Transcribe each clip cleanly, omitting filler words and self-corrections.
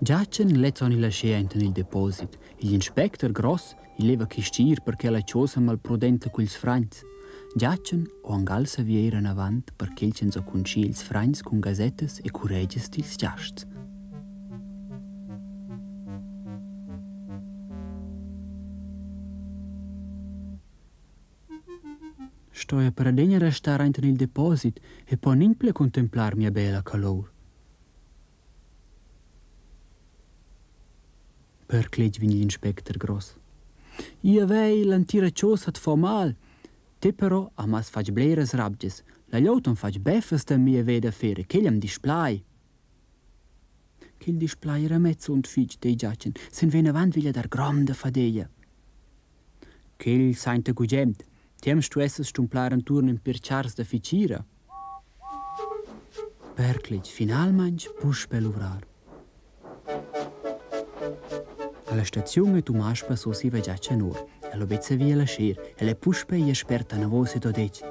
Giachen lez on il laschè enten il deposit. Igl inspecter gross il leva chistir per quella chosa malprudenta culs francs. Giachen ho angal saviu ir anavant per quel ch'ins ho cuntschi ils francs cun gasettas e curegias dils giasts. Stoja per adegna restar ainten il deposit e po nin ple contemplar mia bela calour. Per cletg vegn l'inspecter gross. Ia vei l'antira chosa at fo mal. Te però am has fatg bleras rabgias. La gliout am fatg beffas da mia veda fer e quel am displai. Quel displai era mez zuond fitg, dei Giachen, sen venavant viglia dar gronda fadeia. Quel sainta gugent. Ti am stuessas stumplar anturn ün pêr chars da ficira. Percletg finalmaing puspè luvrar. Alla staziun è Tumasch passò siva giachen our. El ho bet savia lascher. El è puspè ia spert anavos ed ho detg: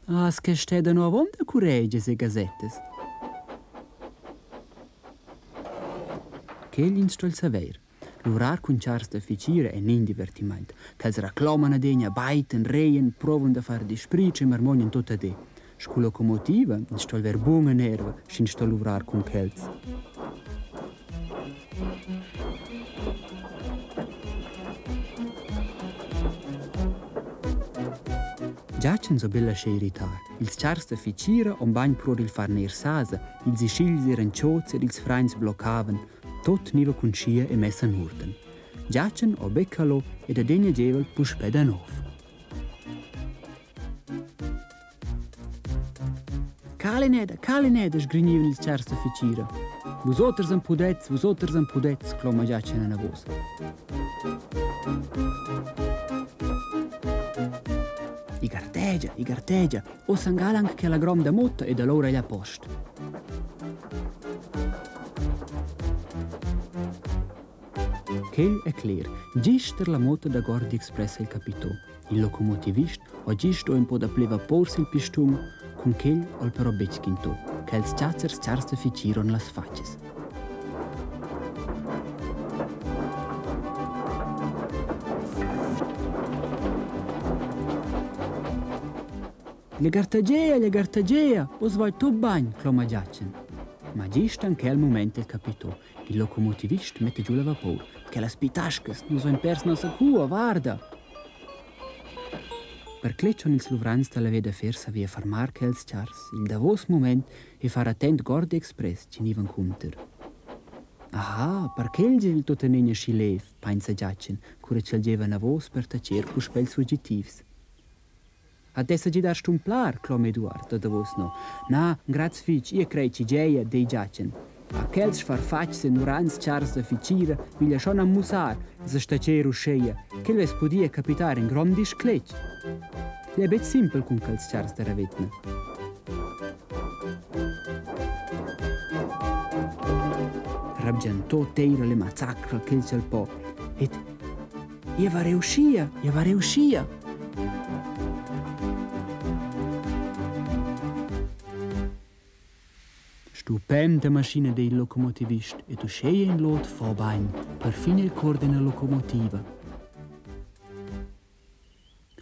Ah, che steda no avonda curegias e gasettas. Quel ins sto il saver. Luvrar cun chars da ficira è nin divertimaint. Quels recloman adegna, baiten, reien, provan da far dispric e marmognan tut a di. Scu locomotiva ins sto haver buna nerva, sch'ins sto luvrar cun quels. Giachen so bella sche irritar. Ils chars da ficira on bagn pror il far neir sasa, ils ischigls eran chods ed ils freins bloccavan. Tot niva cuntschia e messa in urden. Giachen ho be calò ed adegna gieva el puspè da nov. Calineda, Calineda, sgrignivan ils chars da ficira. Vus oters am pudets, vus oters am pudets, cloma Giachen anavos. I gartegia, i gartegia, Ussa angal anc quella gronda mutta ed allura egl a post. Quel è cler, gist er la moto da Gordi Express el capitò. Il locomotivist ho gist o ün po da ple vapor sil pistun, cun quel ha'l però betg quintò, ch'els chazzers chars da ficiron las fatschas. La gartagea, la gartagea, uss vai tut bain, cloma Giachen. Ma gist en quel mument el capitò. Il locomotivist metta giu la vapor. Quellas pitascas, nus vain pers nossa cua, varda! Per cletg han ils luvrants dalla viafier saviu fermar quels chars il davos mument e far attent Gordi Express chi gnivan cunter. Aha, per quel gi il tuttenina schi lev, pensa Giachen, cura ch'el gieva anavos per tacher puspei ils fugitivs. A dessa gidar stumplar, cloma Eduard da davos no. Na, graz fitg, ia crei chi geia, dei Giachen. A quels sfarfatgs e nurants chars da ficira viglia schon am mussar, se stacer uscheia, ch'el vess pudia capitar in grond discletg. Gl'è betg simpel cun quels chars da Ravetna. Rabgiantò teira le mazzacra quel ch'el po. Et ia va reuschia, ia va reuschia. Stupenda maschina dei locomotivist ed uscheia in lot fo bagn, perfin il cor d'ena locomotiva.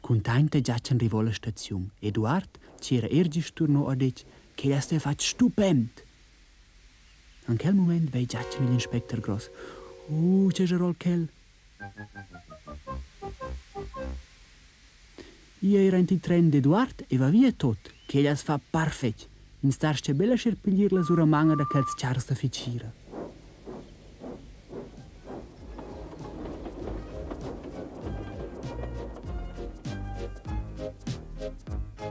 Cuntainta Giachen rivò alla staziun. Eduard, chi era er gist turno, ha detg ch'el ha fatg stupend. En quel mument vei Giachen igl inspecter gross. Uh, che gerol quel! Ia era aint il tren d'Eduard e va via tot, ch'el as fa parfetg. Ins das-cha be lascher piglier la suramanga da quels chars da ficira.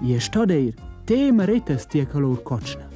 Ia sto deir, te maretas tia colur cotschna.